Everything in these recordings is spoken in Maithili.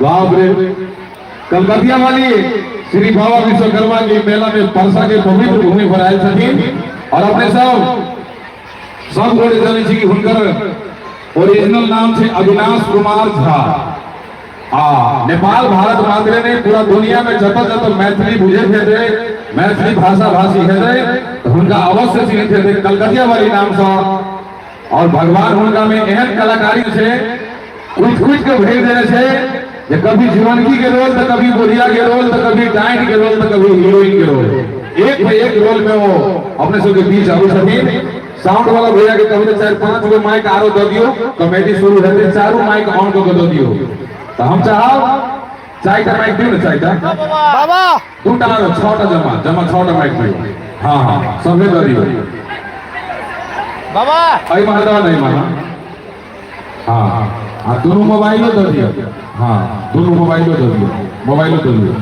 बाप रे, कलकतिया वाली श्री बाबा विश्वकर्मा के मेला में परसा के पवित्र भूमि पर आयल छथिन और अपने सब सब गोटे जानै छी कि हुनकर ओरिजिनल नाम छै अविनाश कुमार झा। आ नेपाल भारत मात्रे नहीं, पूरा दुनिया में जतऽ जतऽ मैथिली बुझैत हेतै, मैथिली भाषा भाषी हेतै, तऽ हुनका अवश्य चिन्हैत हेतै कलकतिया वाली नामसँ। और भगवान हुनका में एहन कलाकारी छै, कुटि कुटि के भरि देने छै जे कभी जीवनकी के रोल, तो कभी बुढ़िया के रोल, तो कभी डाइन के रोल, तो कभी हीरोइन के रोल, एक पे एक रोल में वो अपने सबके बीच आबै छथिन। साउंड वाला भैया के कभी तो 4-5 गो माइक आरो दऽ दियौ, कॉमेडी शुरू हेतै, चारू माइक ऑन कऽ के दऽ दियौ। तऽ हम चाहब 4टा माइक दियौ ने, 4टा बाबा 2टा आरो, 6टा जमा जमा 6टा माइक दियौ। हाँ हाँ सबे दऽ दियौ बाबा। एहि महल दऽ नहि महा। हाँ हाँ दुनू मोबाइलो दऽ दियौ। हाँ दुनू मोबाइलो दऽ दियौ, मोबाइलो दऽ दियौ।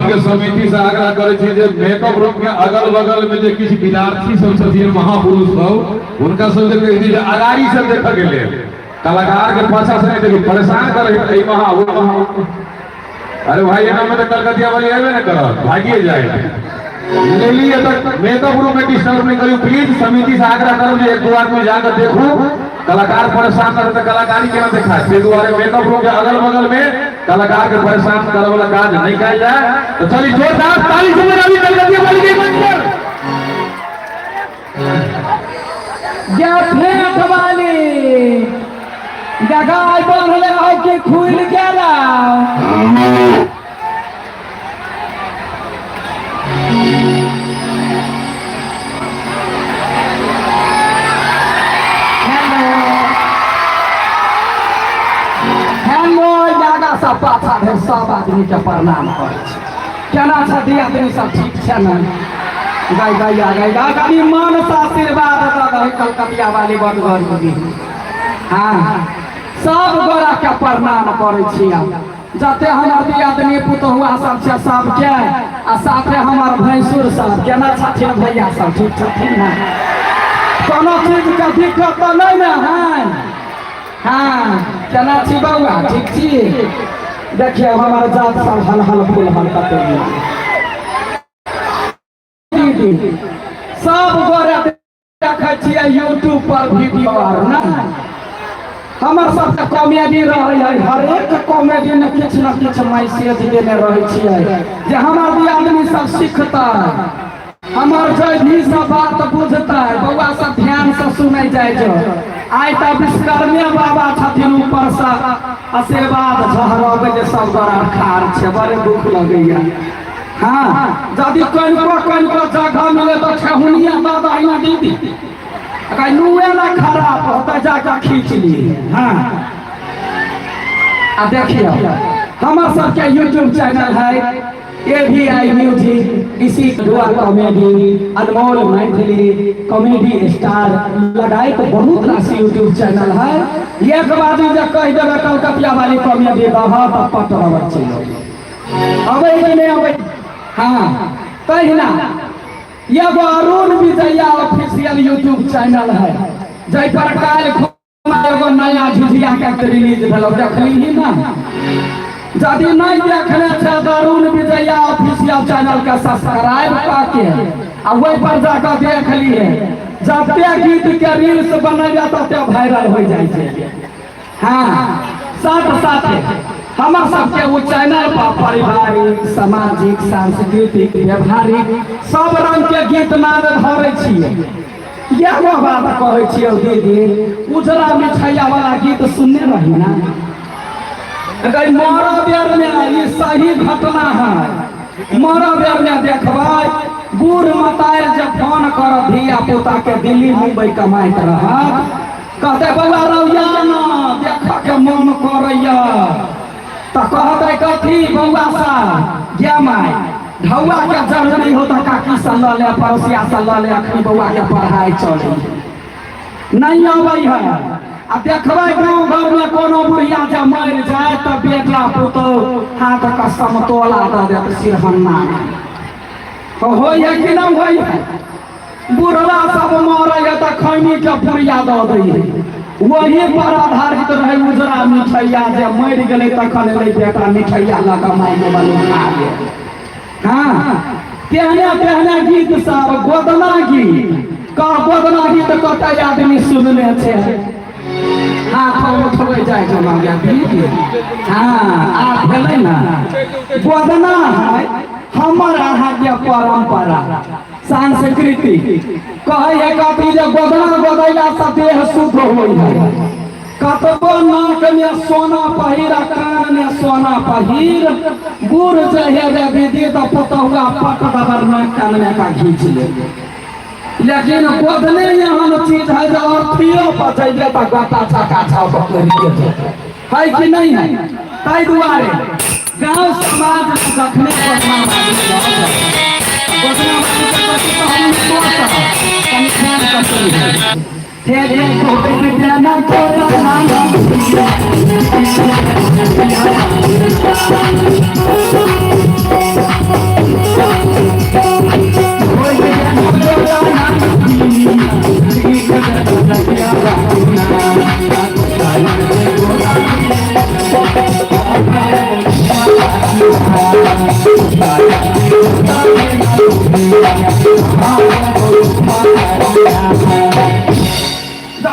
के समिति से आग्रह करै छी जे मेकअप रूम के अगल बगल में जे किछु विद्यार्थी सब छथिन, महापुरुष सब, हुनका सबके कहि दी जे अगाड़ी से देखऽ के लेल, कलाकार के पाछा से नहीं देखी, परेशान करे एहि महा ओ महा। अरे भाई एना में तो कलकतिया वाली अयबे ने करत, भागिए जाए। लेली तक मेकअप रूम में डिस्टर्ब नहीं करियो प्लीज। समिति से आग्रह करब जे 1-2 आदमी जाकर देखू, कलाकार परेशान रहे तो कलाकारी केना देखा, से दुआरे मेकअप रूम के अगल बगल में कलाकार के परेशान करे वाला काज नहीं कयल जाए। तो चलिए जोरदार ताली से बजाबी कलकतिया वाली के मंच पर। या फेंक वाली जगह बांधले हो कि खुल गेला। हेलो जागा सब पाछा भेल सब आदमी के प्रणाम करै छी। केना छै दियादनी सब, ठीक छै ने? गाय गाय गाय गाय कनी मन से आशीर्वाद दऽ दही कलकतिया वाली बड़ गरीबी। हाँ सब गोरा के प्रणाम करै छी। जते हमर दियादनी पुतहुआ सब छै सबके, आ साथे हमर भैंसुर सब केना छथिन भैया सब, ठीक छथिन ने? कोनो चीज के दिक्कत तऽ नहीं ने है? हाँ केना छी बौआ, ठीक छी? देखियौ हमर जात सब हल हल फूल हल कते दीदी सब गोरे देखै छियै यूट्यूब पर वीडियो आर ने। हमर सबके कॉमेडी रहै है, हरेक कॉमेडी में किछु ने किछु मैसेज देने रहै छियै जे हमर दियादनी सब सीखतै, हमर जयधी सब बात बुझतै। बौआ सब ध्यान से सुनै जाइ जो। आइ तऽ विश्वकर्मे बाबा छथिन, ऊपर से आशीर्वाद झहरबै जे सब गोरा खार छै, बड़े दुख लगैया। हाँ यदि कनिको कनिको जगह मिले तो ठेहुनिया दादा हिना दीदी अगर नुए ना खराब होता जाकर खींच लिए। हाँ आ देखियो हमार सबके यूट्यूब चैनल है ए वी I music, इसी दुआ comedy, Anmol Maithili comedy star लगाए तो बहुत रास यूट्यूब चैनल है। एक बाजू जब कह देवे कलकतिया वाली कॉमेडी दह तो पट रबर चलो अबै कि नहीं अबै? हाँ तहिना एगो Arun Vijaya official YouTube channel है, जाहि पर काल्हि एगो नया झिझिया के रिलीज भेल, देखली ही ना? यदि नहीं देखने छै तऽ अरुण विजया ऑफिशियल चैनल के सब्सक्राइब कऽ के आ ओहि पर जाकऽ देख लिए, जते गीत के रील्स बनेबै तते वायरल हो जाइ छै। हाँ साथ साथे हमर सबके ओ चैनल पर पारिवारिक, सामाजिक, सांस्कृतिक, व्यवहारिक सब रंग के गीत नाद धरै छियै। एगो बात कहै छियौ दीदी, उजरा मिठाइया वाला गीत सुनने रही ना? अगर मरऽ बेर में ई सही घटना है, मरऽ बेर में देखबै बूढ़ मतायल जे फोन करत धिया पुता के दिल्ली मुंबई कमाइत रहत, कहते बौआ रौया ना देखऽ के मन करैया, तऽ कहते कथी बौआ साहब गे माय ढौआ के जरूरी हो तऽ काकी से लऽ ले, पड़ोसिया से लऽ ले, अखनी बौआ के पढ़ाई चलै नहीं अबै है। आ देखबै गाँव घरमे कोनो बुढ़िया जे मरि जाय तऽ बेटा पुतहु हाथके समतोला दऽ देत सिरहन्नामे। होइए कि नहि होइए? बुढ़वा सब मरै है तऽ खैनीके पुड़िया दऽ दै है। वही पर आधारित रहै उजरा मिठैया, जे मरि गेलै तखन एलै बेटा मिठैया लऽ कऽ मायके बलू खा गेल। हाँ, तेहने तेहने गीत सब गोदना गीत कह, गोदना गीत कते आदमी सुनने छै? हाथ उठबै जाइ छौ गया दीदी। हाँ, आब भेलै ने। गोदना है हमर अहाँके परम्परा संस्कृति। कहै है कथी जे गोदना गोदैला से देह शुद्ध होइ है। कतबो नाक में सोना पहिर आ कान में सोना पहिर, बूढ़ जे हेबे दीदी तऽ पुतहुआ पट दबर नाक कान में का घींच ले। लेकिन गोदने एहन चीज है जे अर्थियो पचैबे तऽ गता छका छाव पकड़िए जेतै, है कि नहीं है? ताहि दुआरे गाँव समाज में जखने गोदना बाजी भऽ जाय, गोदना बाजी के प्रति तऽ हम सोचब कनि ध्यान कऽ सुनिहे।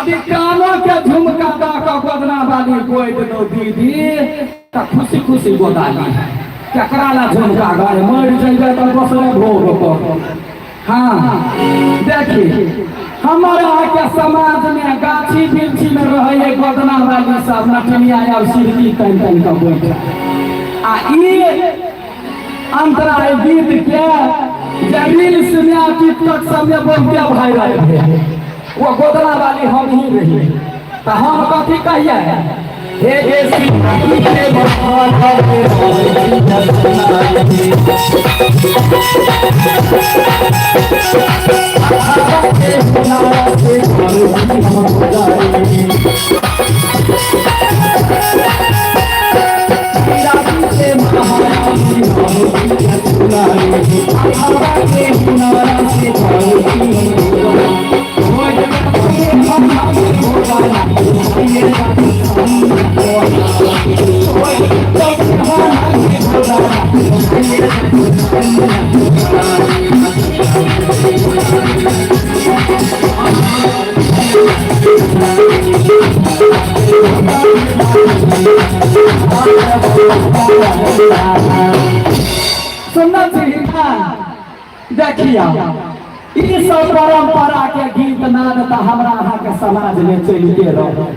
यदि कानो के झुमका दऽ कऽ गोदना वाली गोदि दो दीदी तऽ खुशी खुशी गोदाली है। केकरा ला झुमका गए, मरि जइबे तऽ दोसरे भोग कर। हाँ, देखी हमर अहाँके समाज में गाछी वृक्षी में रहे गोदना वाली सब नटनिया आब सिरकी तनि तनि कऽ बैठल। आ ई अंतरा गीत के जे रील्स में टिकटॉक सब में बहुते वायरल भेल, वो गोदना वाली हम ही रही। तऽ हम कथी कहिए? हे हे सीता के सुनना छी। देखिया ई सब परंपरा के गीत नाद तऽ हमरा अहाँके समाज में चलिते रहो।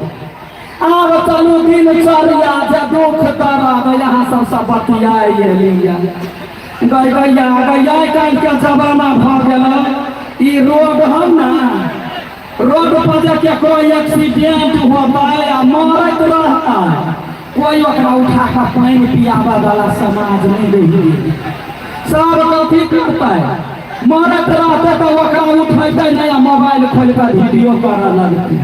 आब चलू दिनचर्या जे दुख दर्द यहाँ सब सब बतियाइ एलियै। गै गैया गैया, काल्हि के जमाना भऽ गेल ई रोड हम ना, रोड पर जे केकरो एक्सीडेंट होतै आ मरैत रहतै, कोई ओकरा उठा कऽ पानि पियाबऽ वाला समाज नहि रहि। सब कथी करतै? मरैत रहतै तऽ ओकरा उठेतै नहि आ मोबाइल खोलि कऽ वीडियो करऽ लगतै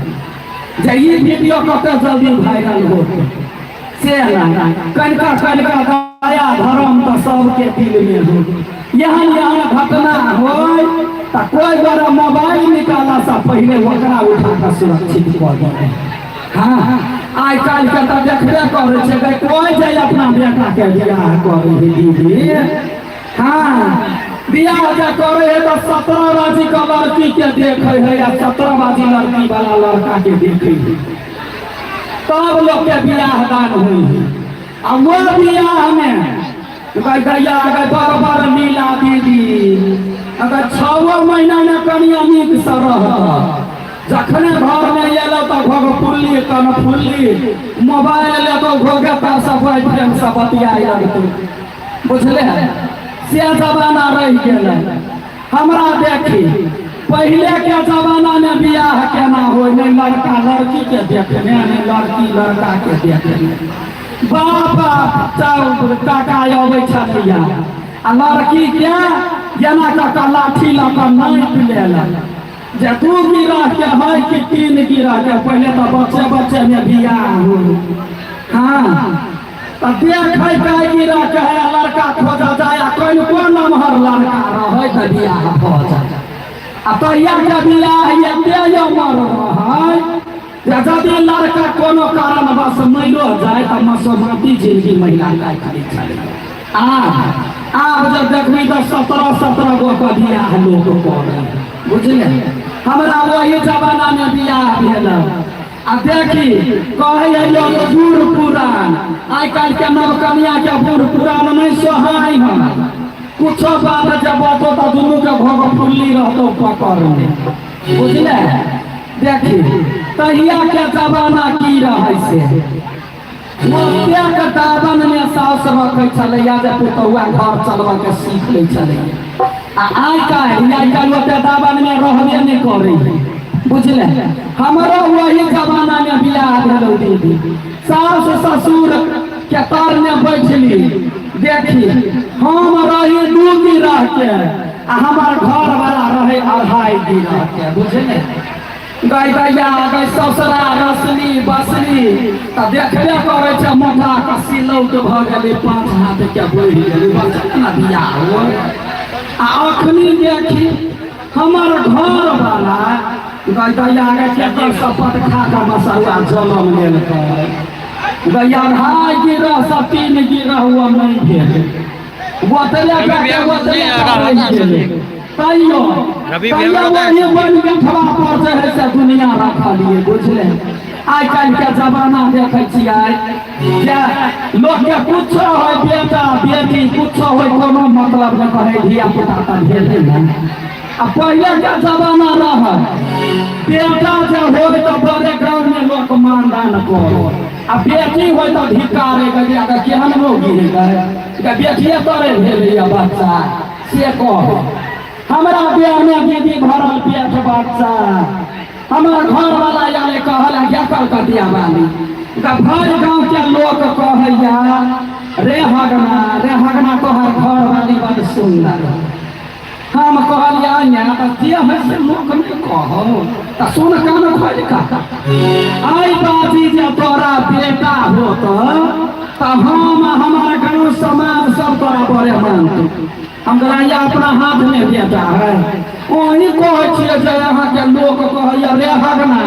जे ई वीडियो कते जल्दी वायरल होतै। से नहि, कनिका कनिका दया धर्म तऽ सबके दिल में हो। एहन एहन घटना होय तऽ कोई गोरा मोबाइल निकाला से पहिले ओकरा उठा कऽ सुरक्षित कऽ देबै। हाँ, आइ काल्हि के तऽ देखबे करै छै, कोई जे अपना बेटा के बियाह करै है दीदी। हाँ, बियाह जे करे है तऽ 17 बाजी के लड़की के देखे है या 17 बाजी लड़की वाला लड़का के देखे है, तब लोग के बियाह दान हुई है। आ वो बियाह में गैया अगर बड़ बड़ लीला दीदी, अगर 6 महीना ने कनिया नीक से रहत, जखने घर में एलो तऽ घोघ फुल्ली कन फुल्ली मोबाइल एतो घोघे तर से बॉयफ्रेंड से बतियाए लगतै। बुझले, से जमाना रहि गेलै। हमरा देखी पहले के जमाना में बियाह केना होय, नहीं लड़का लड़की के देखने, नहीं लड़की लड़का के देखने। बाप काका अबै छलैया आ लड़की के एना कऽ कऽ लाठी लऽ कऽ नापि लेलक। जे दू गिरह के है कि तीन गिरह के। पहिले तऽ बच्चे बच्चे में बियाह हो। हाँ, तऽ देखै कै गिरह के है, लड़का खोजल जाय आ कनिको नमहर लड़का रहै तऽ बियाह भऽ जाय। आ तहिया के बियाह एते अमर रहै जे यदि लड़का कोनो कारणवश मरियो जाय तऽ मसोमाती जिंदगी महिला काटि लै छलै। आब आब जब देखबी तऽ 17 17 गो के बियाह लोक करै, बुझले। हमरा वही जमाना में बियाह भेल। आ देखी कहै है लोक बूढ़ पुरान, आइ काल्हि के नवकनिया के बूढ़ पुरान नहि सोहाइ है। कुछो बात जब बतो तऽ दुनू के घोघ फुल्ली रहतो पकड़ने, बुझले। देखी तहिया के जमाना की रहै से ओतेक दाबन में साउस रखै छलैया जे पुतहुआ घर चलबऽ के सीख लै छलैया। आ आइ काल्हि आइ काल्हि ओते दाबन में रहबे नहि करै, बुझले। हमरो वही जमाना में बियाह भेलौ दीदी। सास ससुर के तर में बैठली, देखी हम रही 2 गिरह के आ हमर घर वाला रहे 2.5 गिरह के, बुझले। गई गैया गई ससुरा रसली बसली तऽ देखबे करै छै मोटा के सिलौट भऽ गेलै, 5 हाथ के बढ़ि गेलै, बच्चा ने बियाह हो। आ अखनी देखी हमर घर वाला गई गैया गे केकर शपथ खा कऽ मसरुआ जनम लेलकै। गैया 2.5 गिरह से 3 गिरह ओ नहि भेल, ओतबे रवि के भैया ओतबे नहीं आ रहा रहि था गेलै। तैयो रवि तैयो भैया वही बन गेठवा पर जे है से दुनिया रखलियै, बुझले। आइ काल्हि के जमाना देखै छियै जे लोक के कुछो होय, बेटा बेटी कुछो होय, कोनो मतलब नहि कहै, धिया पुता तऽ भेलै ने। आ पहिले के जमाना रहै बेटा जे होय तऽ बड़े गाँव में लोक मानदान करै, आ बेटी होय तऽ धिक्कारे गैया के केहन मौगी है गै, बेटिए तोरे भेलैया बच्चा, से कह। हमरा बियाह में दीदी भरल पेट बच्चा, हमर घर वाला यारे कहल क्या कलकतिया वाली, भरि गाँव के लोक कहैया रे हगना रे हगना तोहर घर वाली बड़ सुंदर। हम कहलियै ने तऽ जे है से लोक नहि कहौ तऽ सुन कान खोलि कऽ, आइ बाजी जे तोरा बेटा होत तऽ हम हमर गाँव समाज सब तोरा बड़े मानतौ। हम कहलियै अपना हाथ में बेटा है, वही कहै छियै जे अहाँके लोक कहैया रे हगना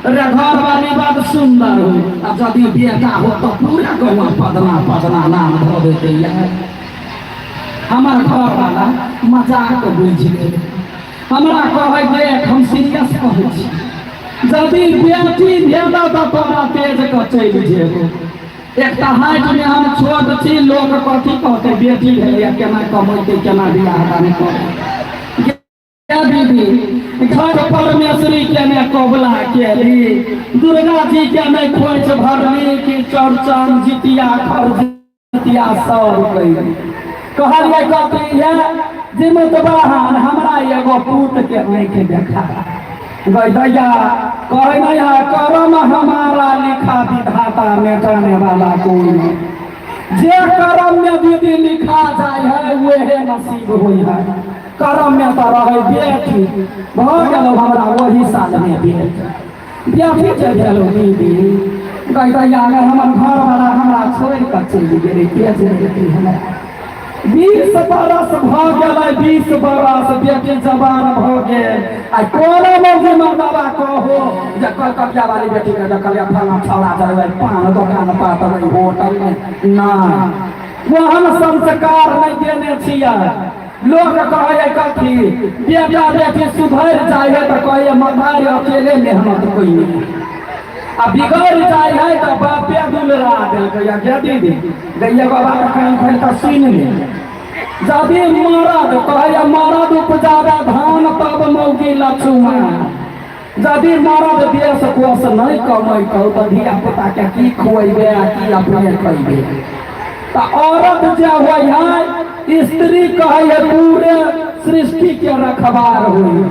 रे घर वाली बात सुंदर हो, आ यदि बेटा हो तऽ पूरा गौआ पदना पदना नाम धऽ देतै। हमर घर वाला मजाक बुझि गेल, हमरा कहै देख हम सीरियस कहै छी, यदि बेटी भेल तऽ तोरा तेज कऽ चलि जेबो। एक तऽ हाइट में हम छोट छी, लोक कथी कहतै बेटी भेलैया केना कमेतै केना बियाह दान करतै। दीदी घर परमेश्वरी के ने कबला केली, दुर्गा जी के ने खोइछ भरली कि चौरचन जितिया खर जितिया सब कैली। कहलियै कथी है जिमुतवाहन हमरा एगो पूत के आँखि देखा गई दैया, कहै नहीं है कर्म हमारा लिखा विधाता मिटाने वाला कोई नहीं। जे कर्म में दीदी लिखा जाय है वहे नसीब हुई है। कर्म में तो रहे बेटी भऽ गेल हमरा वही साल में बेटी बेटी जे भेल दीदी गई दैया, अगर हमर घर वाला हमरा छोड़ि कऽ चलि गेलै तेज बेटी हमरा 20 बरस भऽ गेलै, 20 बरस बेटी जवान भऽ गेल। आ कोनो मौगी मर्दाबा कहो जे कलकतिया वाली बेटी के देखलियै फलां छौड़ा जरबै पान दोकान पात होटल में, नहि ओहन संस्कार नहि देने छियै। लोक कहै कथी बेटा बेटी सुधरि जाइ है तऽ कहै मतारी अकेले मेहनत कइने, आ बिगड़ जाइ है तऽ बापे दुलरा देलकै। गे दीदी गैया बाबा के कान खोलि कऽ सुनि ले, यदि मरद कहैया मरद उपजाबे धान तब मौगी लछुमा, यदि मरद देश कोष नहि कमैतौ तऽ धिया पुता के की खुएबे आ की अपने खैबे। तऽ औरत जे होइ है स्त्री कहै है पूरे सृष्टि के रखवार होइ,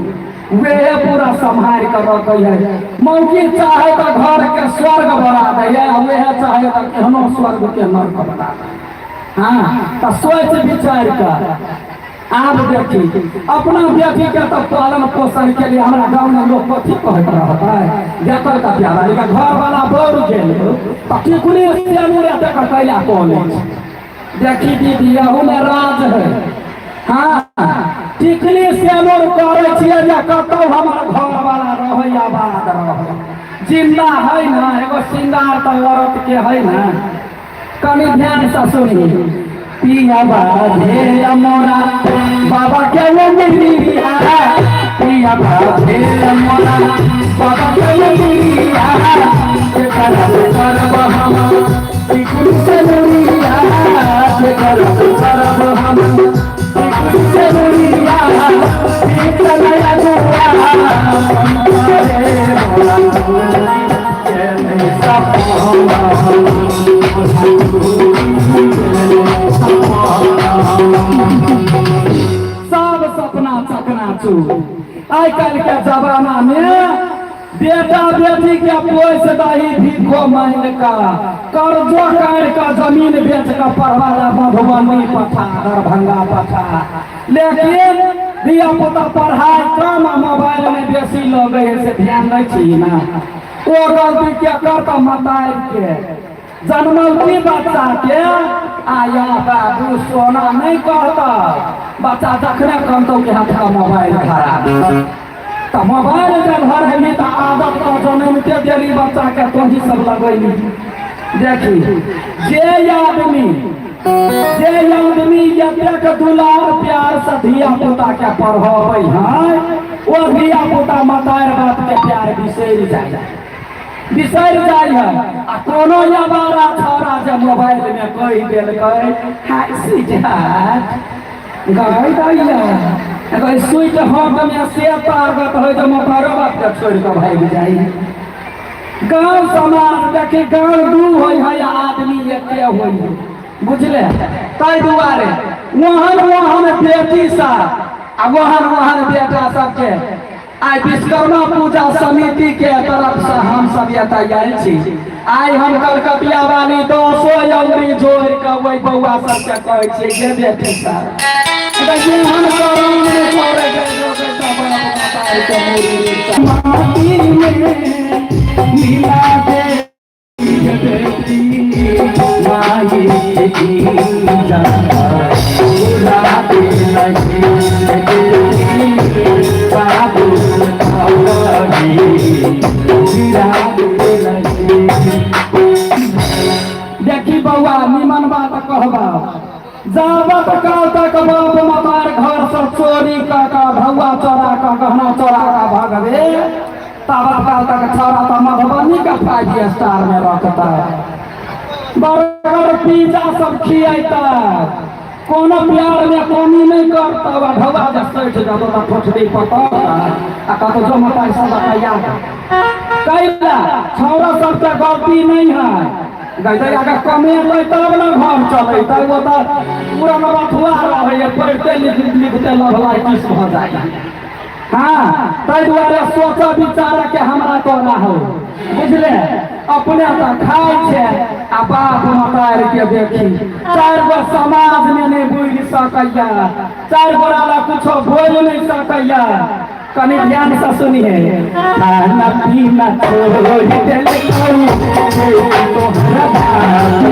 वे पूरा सम्हारि कऽ रखै है। मौगी चाहे तऽ घर के स्वर्ग बना दै है, वे चाहे तऽ केहनो स्वर्ग के नरक बना दै। हाँ, तऽ सोचि विचारि कऽ आब देखी अपना बेटी के तो पालन पोषण के लिए हमरा गाँव में लोग कथी कहत रहता देखल का प्यारा लेकिन घर वाला बौर गेल तो टिकुली से मुरे देख कैला कॉलेज। देखी दीदी अहू में राज है। हाँ टिकली से मोर करे छियै जे कतौ हमर घर वाला रहै आबाद रहै जिंदा है ना, एगो सिंगार तो औरत के है ना। कनी ध्यान से सुनी, पिया बाधे मोरा बाबा के मंदिरिया, पिया बाधे मोरा बाबा के मंदिरिया, करब हम टिकुली से नुरिया, करब हम टिकुली से नुरिया, सब सपना चकनाचूर। आइ काल्हि के जमाना में बेटा बेटी के पोस दही भीखो मांग का कर्जो काट का जमीन बेच का पढ़वा मधुबनी पठा दरभंगा पठा, लेकिन धिया पुता पढ़ाई कम आ मोबाइल में बेसी लगे है से ध्यान नहीं छी ना। ओ गलती के करता मताई के जन्मल बच्चा के आया बाबू सोना नहीं कहता, बच्चा जखने कहतो कि हाथ का मोबाइल खराब तो मोबाइल जब घर है तो आदत तो जनमते देली बच्चा के तोही सब लगैली। देखी जे आदमी जतेक दुलार प्यार से धिया पुता के पढ़बै है ओ धिया पुता मतार बाप के प्यार बिसरि जाइ है। आ कोनो अबारा छौड़ा जे मोबाइल में कहि देलकै हाय स्वीटहार्ट गई दैया अगर स्वीट हार्ट में से ताकत है तो मतारो बाप के छोड़ के भागि जाइ। गाँव समाज देखी गाँव दू होइ है आदमी एके होइ है, बुझले? ताहि दुआरे ओहन ओहन बेटी सब आ ओहन ओहन बेटा सबके आइ विश्वकर्मा पूजा समिति के तरफ से हम सब एतऽ आयल छी। आइ हम कलकतिया वाली 10 अउरी जोड़ि कऽ ओहि बौआ सबके कहै छियै जे बेटी सब एहन करम नहि करै मिला दे बेटी माई देखी बौआ निमन बात कहबा, जाबत काल तक बाप मतार घर से चोरी कऽ कऽ भौआ चोरा कऽ गहना चोरा कऽ भगबे ताबत काल तक छौड़ा तऽ मधुबनी के 5 स्टार में रखता, बर्गर पिज्जा सब खियैता, कोनो प्यार में कमी नहीं करता। ढौआ जे सठि जेतौ तऽ ठोठरी पकड़ता आ कतौ जो मताइ सब बताइया कैला छौड़ा सबके गलती नहीं है गई अगर कमेतै तब ने घर चलेतै, ओ तऽ पूरा बथुआ रहै पढ़िते लिखते लभलाई किस भऽ जाइ। हाँ ताहि दुआरे सोच विचार के हमरा तोरा हो, बुझले? अपने तऽ खाइ छै आ बाप मतार के देखी 4 गो समाज में नहीं बुझि सकैया, 4 गोरा ला कुछो बोलि नहीं सकैया। कनी ध्यान से सुनिए, खाना पीना छोड़ देलकौ तोहरा बाप के,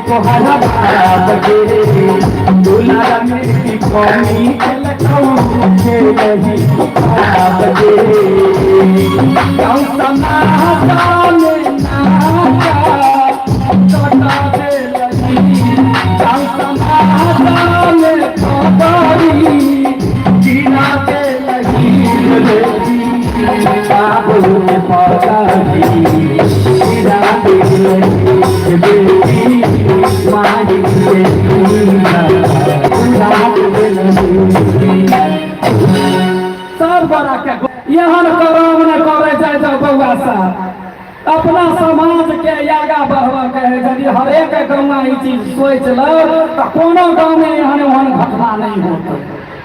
तोहरा बाप के, दुलार में कमी केलकौ के रही बाप के, गाँव समाज में नाचा कटा देलही, गाँव समाज में खबरी गिरा देलही, बाबू के पकड़ी गिरा देलही बेटी माई के सब गोरा के एहन करम नहि करै जाइ जाउ बौआ सब। अपना समाज के आगा बढ़बऽ के है। यदि हरेक गाँव ई चीज सोचि लो तऽ कोनो गाँव में एहन ओहन घटना नहीं होतै,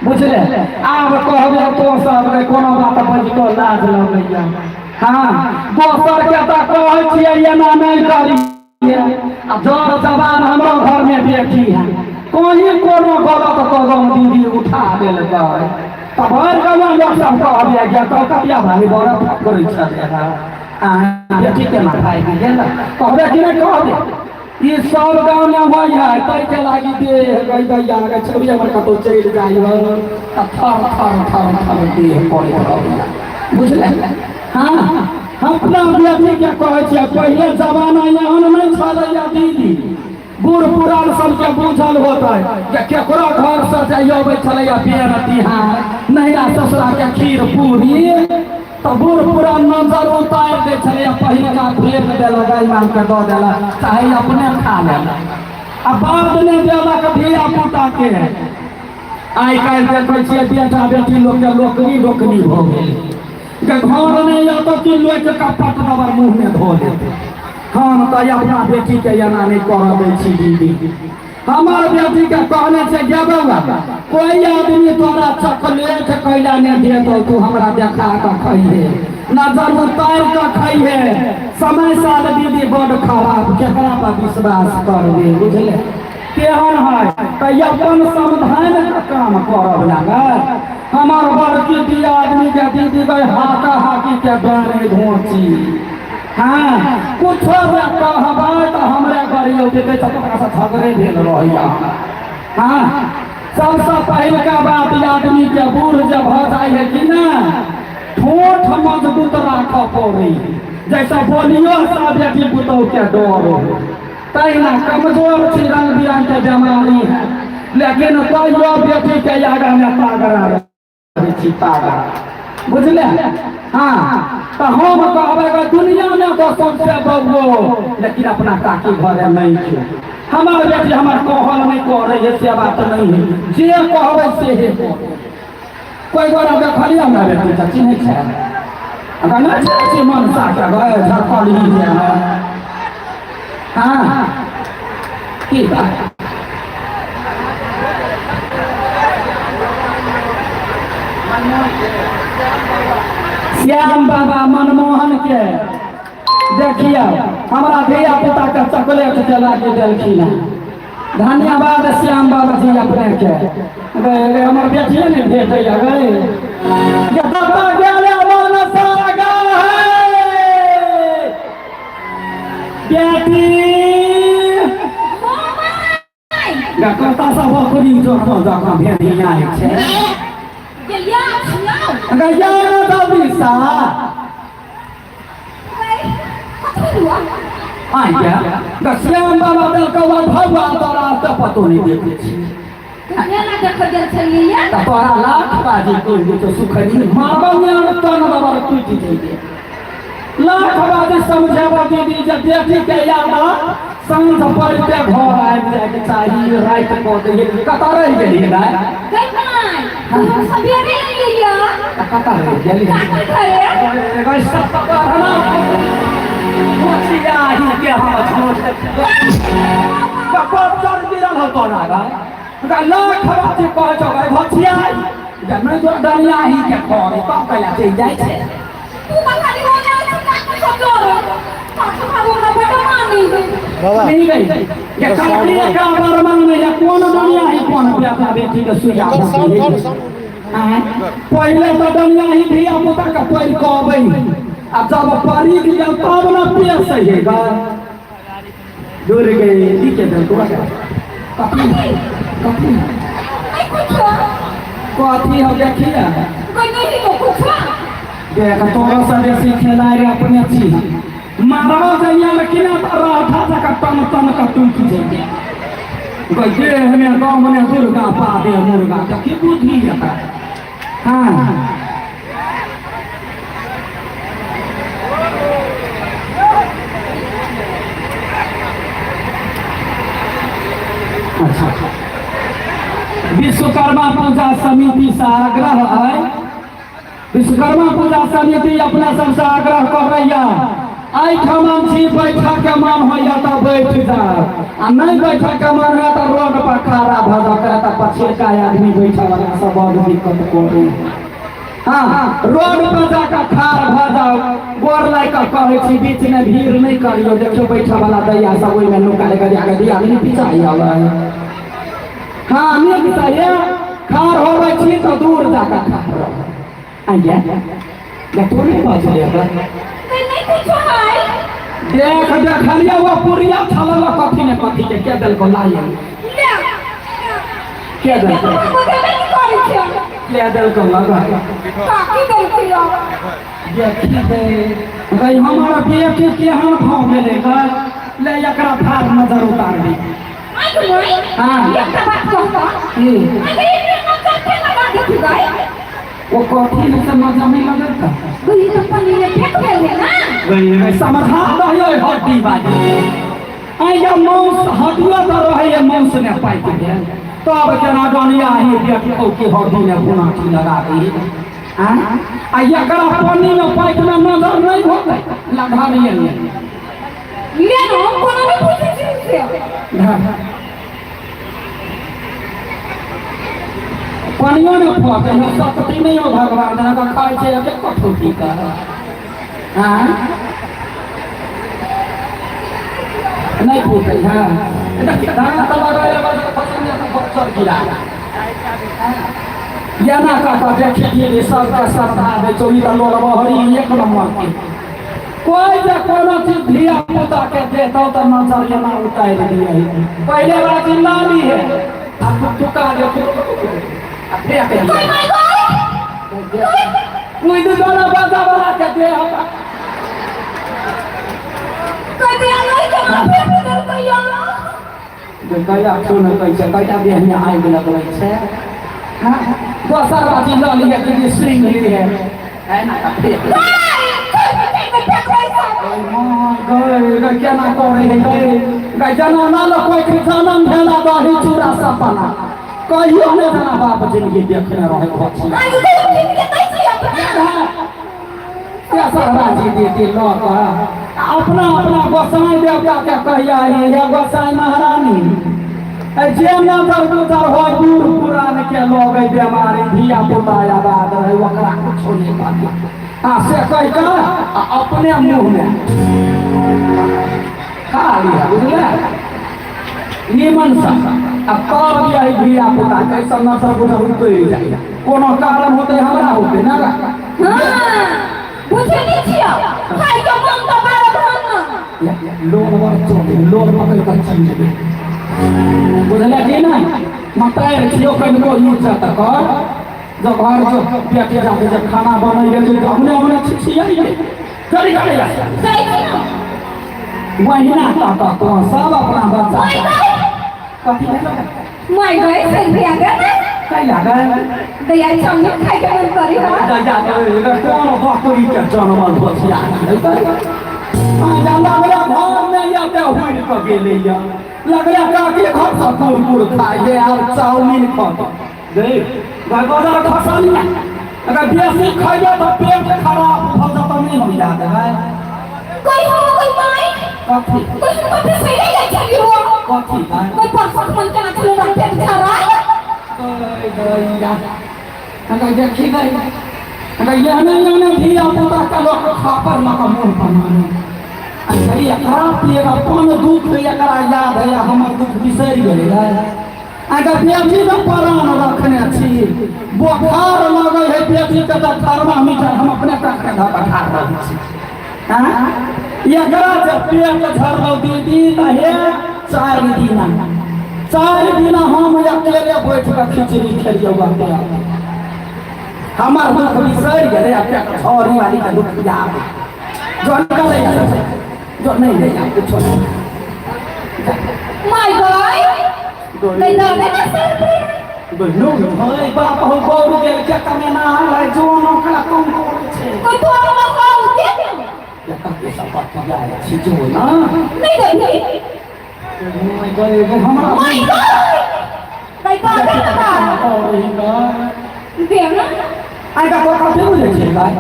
बुझले? आब कहबे तो सब के कोनो बात बजितो लाज लगैया। हाँ, दोसर के तऽ कहै छियै एना नहि करियै, आ जर जवान हमरो घर में बेटी है, कहीं कोनो गलत कदम दीदी उठा देलकै तऽ भरि गाँव लोक सब कहबे कि कलकतिया भाई बड़ करै छलै हँ, बेटी केना भागि गेल? कहबे कि नहि कहबे? ई सब गाँव में होइ है। ताहिके लागी देह गई दैया गे छौड़ी हमर कतहु चलि जाइ है तऽ थर थर थर थर देह करैत रहैया, बुझले? हाँ, अपना बेटीके कहै छियै, पहिले जमाना एहन नहि छलैया दीदी। बूढ़ पुरान सबके बुझल होतै जे केकरो घर से जाइयो अबै छलैया बेर तिहार, नैहरा ससुरा के खीर पूरी, तऽ बूढ़ पुरान नजर उतारि दै छलैया, पहिलका फेक देलक, गाय माल के दऽ देलक, चाहे अपने खा लेलक, आ बाद नहि देलक धिया पुता के। आइ काल्हि देखै छियै बेटा बेटी लोक के लोकनी लोकनी भऽ गेल, के घर नहि यऽ तऽ की लोक कपट दबर मुँह में धो लेतै। हम तऽ अपना बेटी के एना नहि करऽ दै छी दीदी। हमर बेटी के कहने छै, गे बौआ, कोई आदमी तोरा चॉकलेट कैला नहि देतौ, तू हमरा देखा कऽ खइहे, नजर उतारि कऽ खइहे। समय साल दीदी बड खराब, केकरा पर विश्वास करबे, बुझले? केहन है तऽ अपन समाधान के काम करब लागल। हमर बड़की दिया आदमी के दीदी गई हाका हाकी के गाने घोची। हाँ, कुछो जे कहबै तऽ हमरे गरियो देतै, तऽ ओकरा से झगड़े भेल रहैया। हाँ, सबसँ पहिलका बात, आदमी के बूढ़ जे भऽ जाइ है कि ना, ठोठ मजबूत राखऽ पड़ै, जैसे बोलियो सा बेटी पुतोह के डर हो। तहिना कमजोर छी, रंग बिरंग के बीमारी है, लेकिन कहियो बेटी के आगा में तागड़ा रहै छी, तागड़ा, बुझले? हाँ, तऽ हम कहबै कि दुनिया में तो सबसे बउओ, लेकिन अपना काकी घरे नहीं छै। हमर बेटी हमर कहल नहीं करै है, से बात नहीं है, जे कहबै से हे करै। कोई गोरा देखलियै हमरा बेटी के चिन्है छै? अगर नहि चिन्है छी मनसा के गए झरकल ही जे है। हाँ, की बात? श्याम बाबा मनमोहन के देखियौ, हमरा धिया पुता के चॉकलेट चला के देलखिन हँ। धन्यवाद श्याम बाबा जी अपने के। गए हमर बेटिए नहि भेटैया गए। कतऽ गेलै मनसा गए बेटी? कता सब बकरी जकाँ जकाँ भेड़िया छै गैया ने दबिसा आइ गे तऽ श्याम बाबा देलकौ भौआ, तोरा तऽ पतो नहि देखै छी। तऽ तोरा लाख बाजी कहि देतौ, सुखरी मारबौ ने तन बाबा टूटि जइए। लाख बाजी समझेबो दीदी जे बेटी के याद साँझ पड़ते घर आबि जायके चाही, राति कऽ दैए। कतऽ रहि गेली दाइ? कतऽ रहि गेली? के हम छोट तोरा लाख बाजी कहै छौ भछिया नहि तो डनिया ही के करे तब कैला चलि जाइ छै। नहीं गई ये काटी का बरमान में या कोन दुनिया ही कोन बेटा बेटी के सुइया पहले तो दुनिया ही धिया पुता के पढ़ के अबै, आ जब पढ़ी गेल तब न पेश है गा दूर गई की के दल तोरा कथी कथी कथी हो देखिए। देख, तोरा से बेसी खेलाय रे अपने छी, मारबो जइया लेकिन राधा जका तन तन का टूटि जइया गई देह में गाँव में दुर्गा पा दे मुर्गा के की बुद्धि एकरा। हाँ, अच्छा, विश्वकर्मा पूजा समिति से आग्रह है, विश्वकर्मा पूजा समिति अपना सबसे आग्रह कर रही है एहिठाम छी बैठक के मन होइया तऽ बैठ जाउ आ नहि बैठक के मन होइया तऽ रोड पर खड़ा भऽ जाउ किया तऽ पछिलका आदमी बैठऽ वाला सब बड़ दिक्कत करू। हाँ रोड पर जाकऽ ठाढ़ भऽ जाउ, गोर लागि कऽ कहै छी बीच मे भीड़ नहि करियौ, देखियौ बैठऽ वाला दैया सब ओहिमे नुका कऽ जाकऽ दियादनी पिचाइ अबै। हाँ नीक से ये ठाढ़ होबै छी तऽ दूर जाकऽ ठाढ़ रहबै। आइया या तू नहीं बजले बा। नहीं कुछ है। देख देखलिए वो पुरिया छलल कथी ने कथी के के देलको लाइन ले के देलको बुझबे नहीं करै छै। के देलको लगा काकी देलकै यो। देखी दे गई हमारा बेटी केहन भाव भेलै गई, ले एकरा भार नजर उतार दी। आइ मोई हाँ। एकटा बात कहता की? अरे ये नजर के लगा देती गई। वो कथी है से मजा नहीं लगता। गई तो पानी में फेंक देले ना। गई गई समझा दहियो हड्डी बाजी आइया मांस हड्डिया तो रहे मांस ने पाइक गेल तब केना डनिया ही देखो कि हड्डी ने गुनाठी लगा दी। हाँ आ एकरा पानी में पाइक में नजर नहीं होते लगा नहीं ले ना कोनो नहीं पूछे छी से। पानियो ने फटे है शक्ति नहीं हो भगवान ना तो खाए छे के कठौती का। हाँ नहीं फूटे। हाँ धान तो लगा बस फसल में तो फसल गिरा या ना का देखिए ये सब का सरदा है चोरी का लोग हरी एक नंबर के कोई जे कोनो चीज धिया पुता के देता तो नजर के ना उतार दिए। पहले बात लाली है अब तुका दे आ फेंक दे। कोई माय गॉड कोई दोना बाजा वाला के दे हम कोई दे नहीं के ना फेंक देलकै यो। गया सुन कैसे कैटा देह में आगि लगलै छै। हाँ दोसर बाजी लऽ लिहे दीदी सिंह लिहे है ना फेंक दे। गई केना करे है गई गई जना ना लो कोई के जनम भेला दही चूड़ा सपना कहियो ने जना बाप जिंदगी देखने रहे होछि। तेसर बाजी दीदी लऽ कऽ अपना अपना गोसाई देवता के कहिया हे गोसाई महारानी जे नजर गुजर हो बूढ़ पुरान के लोग बीमारी धिया पुता आबाद रहे ओकरा कुछो नहीं बाकी। आ से कह कऽ आ अपने मुँह में खा लिया बुझले निमन से आ तब यही धिया पुता कैसे नजर गुजर उतरि जाए कोनो कारण होते हमरा होते ना। हाँ बुझे नहीं छियो खाइ के मन तऽ बारह धान ना। लोग वर चोट लोग पकड़ कर चल जेबै बुझले कि नहीं मतार छियो कनिको नीचा तक जब घर जो बेटी जाके जब खाना बनै गेल तऽ अपने अपने छिछियै चलि गेलै सही छियो महीना तक तो सब अपना बच्चा कथी भेलै my गई से धिया दे ना कै लागल दैया चाउमीन खाइ के मन करी हो। दैया कोन बकरी के जनमल बचिया लगला घर में या ते हुड़ के गेलै या लगला काकी घर से कुरकुर खाइ आर चाउमीन खा दे गदर खसल अगर बेसी खइबे तऽ पेट खराब भऽ जेतौ नहि हम याद है। कोई हो कोई माई कथी कोई कथी से ले जाइ छली हो कथी भाई कोई परसों मन केना छलो ना पेट झरा गैया अगर देखी गई अगर यहने यहने धिया पुता के लोग खापर लऽ कऽ मुँह बनाने अरे एकरा पिएगा कोन दुख एकरा याद है हमर दुख बिसरि गेलै है। अगर बेटी में प्राण रखने छी बोखार लगै है बेटी के तऽ थर्मामीटर हम अपने कखने धऽ कऽ ठाढ़ रहै छी। हाँ एकरा जे पेट झरलौ दीदी तऽ हे 4 दिना 4 दिना हम अकेले बैठ कऽ खिचड़ी खेलियौ बापे हमर दुख बिसरि गेलै आ पेट झरी वाली के दुख याद जो निकलै जो नहीं ले जा कुछो नहीं। My गई नहीं दे ना सर लो भाई बाप हो गौर गेल के कमेना है जो ओकरा कम करै छै कोई तो हमरा खाउ दे दे या कते सब बात जाय छी जो ना नहीं दे गए गए हमरा my गई नहीं दे ना दे ना आइ का तो कथी बुझै छै भाई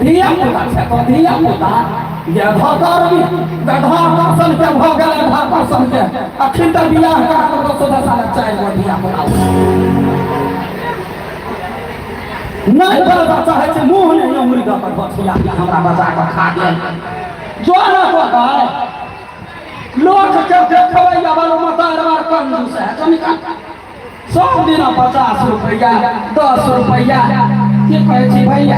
धिया पुता छै तो धिया पुता ये भतर गधा सन के भऽ गेलै भातर सन के अखन तक बियाह करा कऽ दसो दस साल चारि गो धिया पुता नहि करऽ चाहै छै मुँह नहि उंगली दऽ कऽ बचिया हमरा बचा कऽ खा गेल जो ना तो गाय लोक के देखबै अबर मतार बार कंजूस है कनिका सब दिन 50 रुपैआ 10 रुपैआ की कहै छी भैया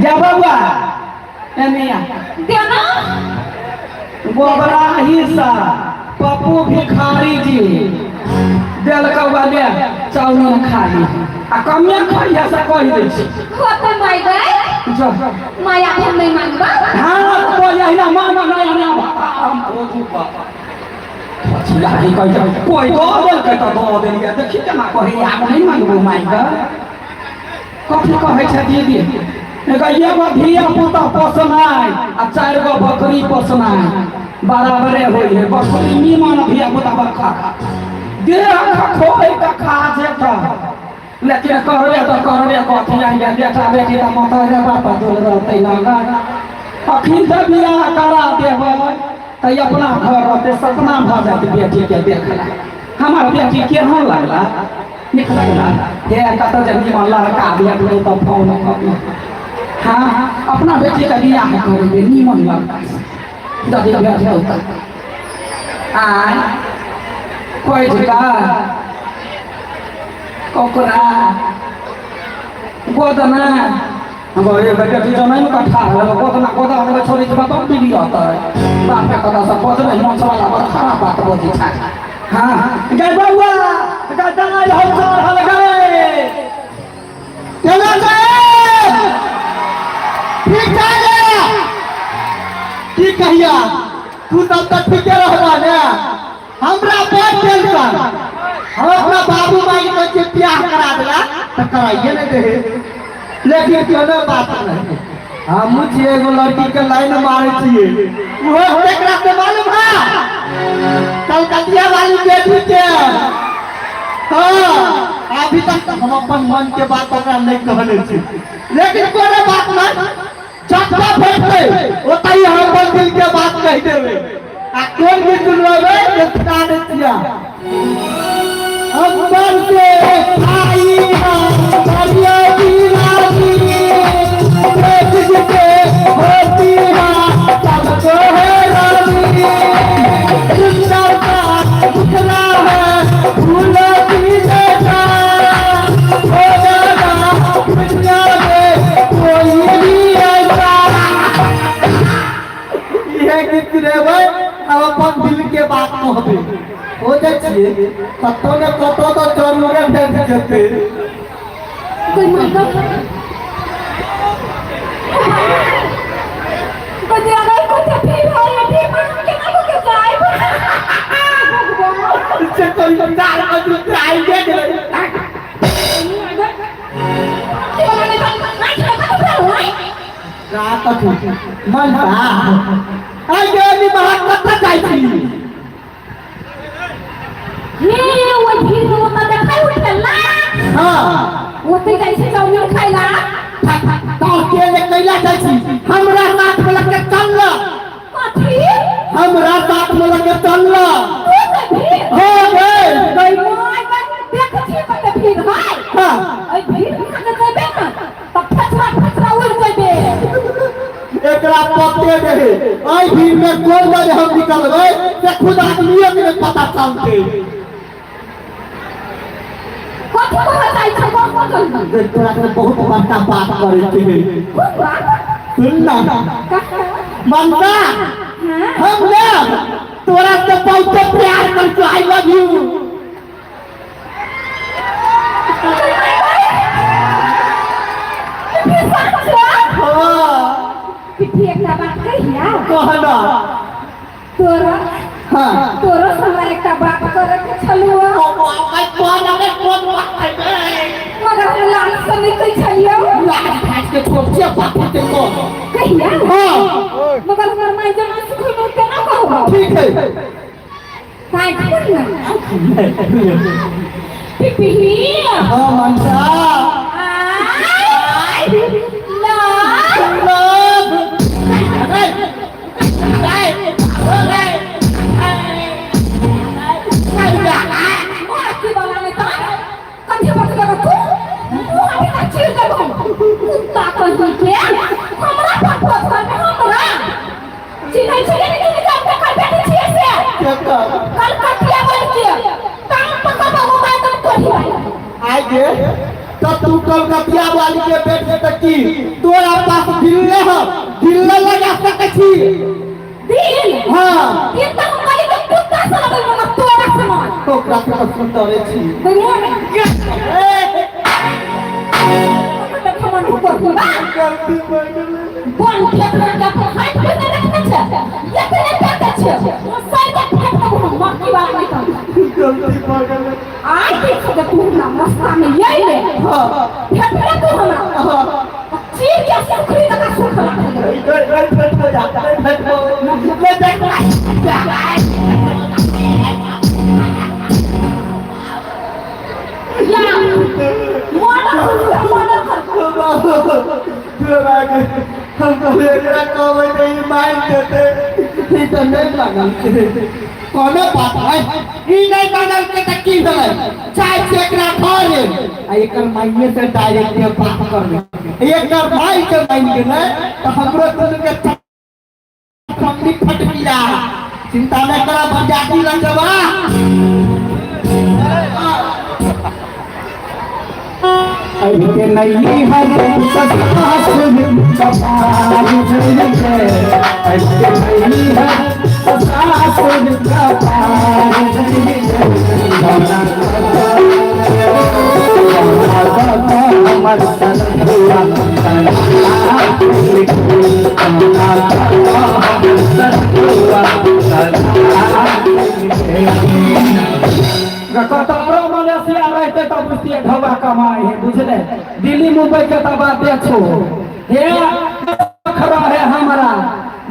जा बबुआ एने आ। देना गोबराही सा पप्पू भिखारी जी देलकौ ले चाउमिन खा ली आ कमे खइया से कहि दै छी होते माय गए जो माया हम नहीं मांगबा हाँ तो यही ना माना नया नया भाषा हम खोजू पछिया ही कहै छै कोइ दऽ देलकै तऽ दऽ देलियै देखी केना कहै आब नहि मांगबौ माय गे कथी कहै छै दीदी एगो एगो धिया पुता पोसनाइ आ चारि गो बकरी पोसनाइ बराबरे होइ है बकरी नीमन धिया पुता बरखा देह खोइ के खा जेतऽ लेकिन करबे तऽ करबे कथी आइ बेटा बेटी तऽ मतरे बाप दूर रहतै ना अखन तऽ बियाह करा देबै तऽ अपना घर रहतै सपना भऽ जायत बेटीके देखला हमर बेटी केहन लगला नीक लगला हे कतऽ जे निमन लड़का भेटलै तऽ फोन करू हाँ अपना बेटीके बियाह करेबै निमन लड़का यदि भेटलौ तऽ आय कोइ झुका ककरा गोदना हमर एक बेटी जमीन कट्ठा है गोदना गोदा देबै छोड़ी के बताओ बीबी होता है बाप के कथा सब बजबै मन वाला बड़ खराब बात बजै छै हाँ गै बउआ गै दनाइ हम चढ़ल गए चलो साहेब ठीक ठाक है की कहिया तू सब तऽ ठीके रहबा ने हमरा बड़ टेंशन हम अपना बाबू माई के जे बियाह करा देला तऽ कराइए नहि दे लेकिन कोनो बात नहीं हमहूँ छियै एगो लड़की के लाइन मारै छियै उहो केकरा से मालूम है कलकतिया वाली बेटी के हाँ अभी तक हम अपन मन के बात ओकरा नहीं कहने छी लेकिन कोनो बात नहीं जतऽ भेटतै ओतहि हम अपन दिल के बात कहि देबै आ कोन भी सुनबै से सुना दै छियै अंबर से आई है दरिया की रानी जिसके होती है सबको है रानी सुंदर सा दिखना है फूलों की जैसा हो जाना दुनिया में कोई भी ऐसा इहे गीत सुनेबै आब अपन दिल के बात कहबै हो जाइ छियै कतौ ने कतौ तऽ जरूरे भेट जेतै कोई मांगो कोई अगर कोई फिर हो या फिर मांग के ना को जाए भगवान से कोई चार आदमी आइए गेलै रात मन बा आइ गेली बाहर कतऽ जाइ छी हे ओइ भीड़ में ओतऽ देखै उठेला हाँ ओतै जाइ छै चाउमिन खाइला तो के कैला जाइ छी हमरा साथ में लगे चल कथी हमरा साथ में लगे चल तू से भीड़ हो गए गई माय गई देख छी कते भीड़ है हाँ ओइ भीड़ में जे जेबे न तऽ फचरा फचरा उड़ जेबे एकरा पते रहे एहि भीड़ में कोन बजे हम निकलबै से खुद आदमियों के नहीं पता चलते कथी कहऽ जाइ छै कह जल्दी देख तोरा के बहुत बड़का बात करे के है कोन बात सुन ना कह ममता हाँ हम ना तोरा से बहुत प्यार कर छो I love you हाँ पिट्ठी एकटा बात कहिया कहना तोरा हाँ तोरो से हमरा एकटा बात करे के छलुआ मगर हम लाज से नहीं कहै छलियौ कहिया हाँ मगर हमर माय जेना सिखैलौ तेना कहबौ ठीक है ताहि आँखि खोल ना पिपही हाँ मनसा I love love की वाला में ता कंधे पर लगा तू तू हमें का चीर देबो कुत्ता कहीं के हमरा पर पोथर में हमरा चिन्है छियै ने कि जब तक कर बैठे छियै से कलकतिया बन के टांग पकड़ बाबू मैं तुम कोठी वाली आइ गे तब तू कलकतिया वाली के बेटे तक की तोरा पास दिल हो दिल लगा सकै छी दिल हाँ दिल तो हम वाली के कुत्ता से लगल मगर तोरा समान ओकरा के तो सुंदर छी मोर गलती भऽ गेलै बन खेत में के अपन हाथ पे नहीं रखने छे इतने फेंके छे वो सर के फेंक देबो हम मक्की वाला नहीं कर गलती भऽ गेलै आइ देख के तू हमरा मस्ता में यही ले हाँ फेंक ले तू हमरा हाँ चीर के सुखरी तक सुख रख दे नहीं नहीं फेंको जा नहीं फेंको ले देख या मर्डर मर्डर कर हम तो एकरा कहबै तऽ ई मारि देतै ई तऽ नहि लागल कोनो बात है ई नहि मानल के तऽ की भेलै चाहे छै एकरा घरे आ एकर माइये से डायरेक्ट बात करबै एकर माइ के मानि गेलै तऽ हमरो दुनू के चमड़ी फट गिया चिंता नहि करा बजाती लग जबा अरे नहीं हर ससासुर कपाल झुलके अरे नहीं हर ससासुर कपाल झुलके हमर सरहुआ कतरो मलेशिया रहते तब बुझतिए ढौआ कमाए है बुझले दिल्ली मुंबई के तब बात देखो हे रहे हमरा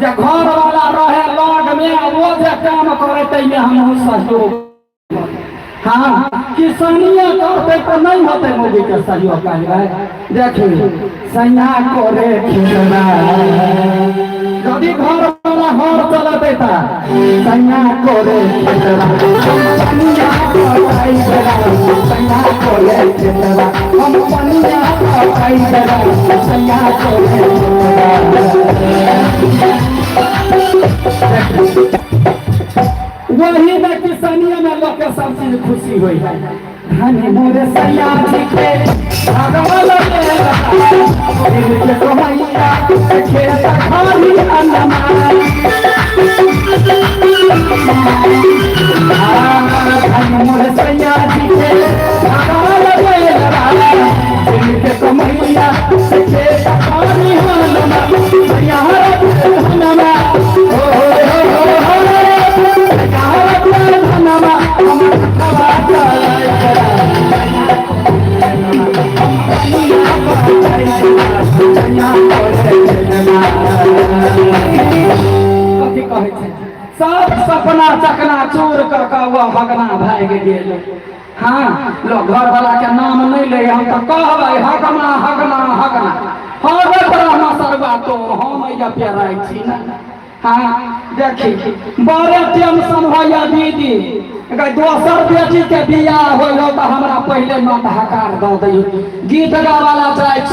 जे घर वाला रहे लग में वो जे काम करे तैमे हम सहयोग हाँ किसानिया करते तो नहीं होते मोदी के सहयोग करबै देखी सैया करे खेलना यदि घर वाला हर चलते ता सैया करे खेलना हम पनिया पकाई देला सैया करे खेलना हम पनिया पकाई देला सैया करे खेलना वही में किसानिया में लोग के सब चीज खुशी हुई है धन मोरे सैया जी के भगवान के दिल के कमैया खेत खाली अन्नमा धन मोरे सैया जी के भगवान के दिल के कमैया खेत खाली अन्नमा सैया धनमा ओ हो हो हो कथी कहै छै सब सपना चकना चूर कऽ कऽ ओ भगना भागि गेल हाँ लोग घर वाला के नाम नहीं ले हम तऽ कहबै हगना हगना हगना हगे ब्रह्मा सरवा तो हम एहिजा पेराइ छी ने हाँ देखी बड़े टेंशन होइया दीदी अगर दोसर बेटी के बियाह होइल तऽ हमरा पहिले नत हकार दऽ दैयौ गीत गाबऽ ला जाइ छी।